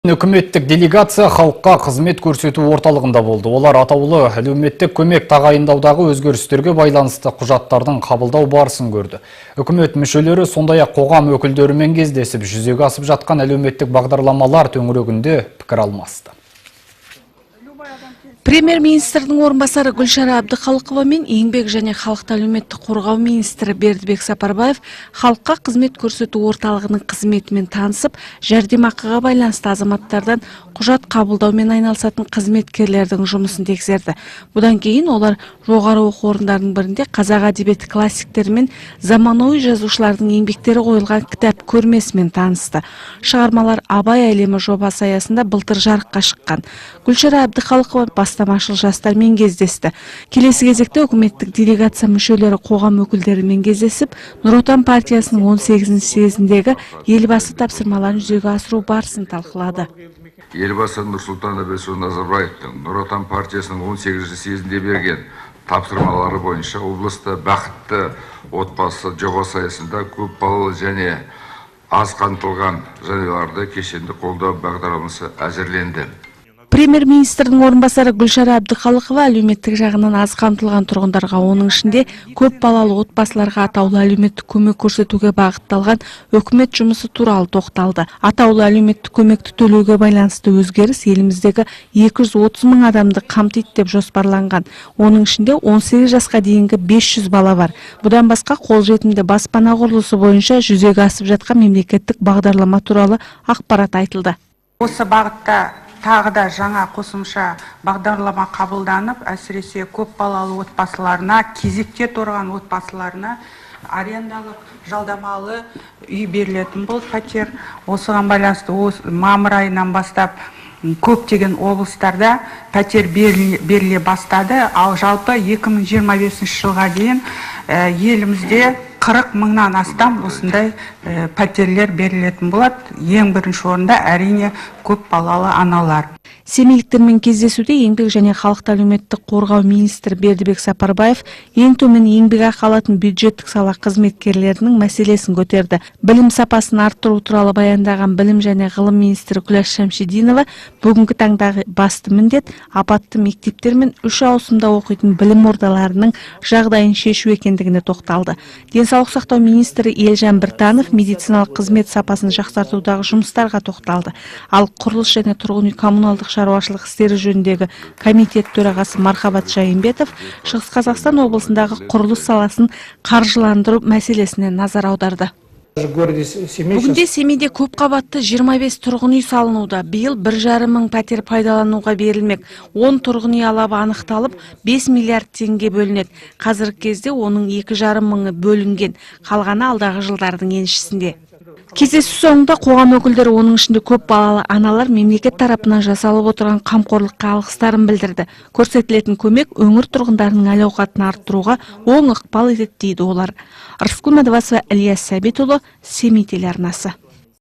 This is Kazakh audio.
Үкіметтік делегация халыққа қызмет көрсету орталығында болды. Олар атаулы әлеуметтік көмек тағайындаудағы өзгерістерге байланысты құжаттардың қабылдау барысын көрді. Үкімет мүшелері сондай-ақ қоғам өкілдерімен кездесіп, жүзеге асып жатқан әлеуметтік бағдарламалар төңірегінде пікір алмасты. Премьер-министрдің орынбасары Гүлшара Әбдіқалықова мен Еңбек және халықты әлеуметтік қорғау министрі Бердібек Сапарбаев халыққа қызмет көрсету орталығының қызметімен танысып, жәрдемақыға байланысты азаматтардан құжат қабылдаумен айналысатын қызметкерлердің жұмысын тексерді. Бұдан кейін олар жоғары оқу орындарының бірінде қазақ әдебиеті классиктері мен заманауи жазушылардың еңбектері қойылған кітап көрмесімен танысты. Шығармалар «Абай әлемі» жобасы аясында былтыр жарыққа шыққан. Гүлшара Әбдіқалықова бастамашыл жастармен кездесті. Келесі кезекте үкіметтік делегация мүшелері қоғам өкілдерімен кездесіп, Нұр Отан партиясының 18 съезіндегі Елбасы тапсырмаларын жүзеге асыру барысын талқылады. Елбасы Нұрсұлтан Әбішұлы Назарбаевтың Нұр Отан партиясының 18 съезінде берген тапсырмалары бойынша облыста «Бақытты отбасы» жобасы аясында көп балалы және аз қамтылған жанұяларды кешенді қолдау бағдарламасы әзірленді. Премьер-министрдің орынбасары Гүлшара Әбдіқалықова әлеуметтік жағынан аз қамтылған тұрғындарға, оның ішінде көп балалы отбасыларға атаулы әлеуметтік көмек көрсетуге бағытталған үкімет жұмысы туралы тоқталды. Атаулы әлеуметтік көмекті төлеуге байланысты өзгеріс еліміздегі 230 мың адамды қамтиды деп жоспарланған. Оның ішінде 18 жасқа дейінгі 500 бала бар. Бұдан басқа, қолжетімді баспана құрылысы бойынша жүзеге асып жатқан мемлекеттік бағдарлама туралы ақпарат айтылды. Осы бағытта тағы да жаңа қосымша бағдарлама қабылданып, әсіресе көп балалы отбасыларына, кезекте тұрған отбасыларына арендалық жалдамалы үй берілетін болды, пәтер. Осыған байланысты мамыр айынан бастап көптеген облыстарда пәтер беріле бастады. Ал жалпы 2025 жылға дейін елімізде 40 мыңнан астам осындай пәтерлер берілетін болады. Ең бірінші орында, әрине, көп балалы аналар. Семейліктермен кездесуде Еңбек және халықты әлеуметтік қорғау министрі Бердібек Сапарбаев ең төмен еңбекақы алатын бюджеттік сала қызметкерлерінің мәселесін көтерді. Білім сапасын арттыру туралы баяндаған білім және ғылым министрі Күләш Шәмшидинова бүгінгі таңдағы басты міндет апатты мектептер мен үш ауысымда оқитын білім ордаларының жағдайын шешу екендігіне тоқталды. Денсаулық сақтау министрі Елжан Біртанов медициналық қызмет сапасын жақсартудағы жұмыстарға тоқталды. Ал құрылыс және тұрғын үй коммуналдық шаруашылық істері жөніндегі комитет төрағасы Мархабат Жайымбетов Шығыс Қазақстан облысындағы құрылыс саласын қаржыландыру мәселесіне назар аударды. В городе Семей. Бүгінде Семейде көп қабатты 25 тұрғын үй салынуда. Биыл 1,5 мың пәтер пайдалануға берілмек. 10 тұрғын үй алабы анықталып, 5 миллиард теңге бөлінеді. Қазіргі кезде оның 2,5 мыңы бөлінген. Қалғаны алдағы жылдардың еншісінде. Кездесу соңында қоғам өкілдері, оның ішінде көп балалы аналар, мемлекет тарапынан жасалып отырған қамқорлыққа алғыстарын білдірді. Көрсетілетін көмек өңір тұрғындарының әл-ауқатын арттыруға оң ықпал етеді дейді олар. Рыскүл Мәдібасова, Ілияс Сәбитұлы, Семей телеарнасы.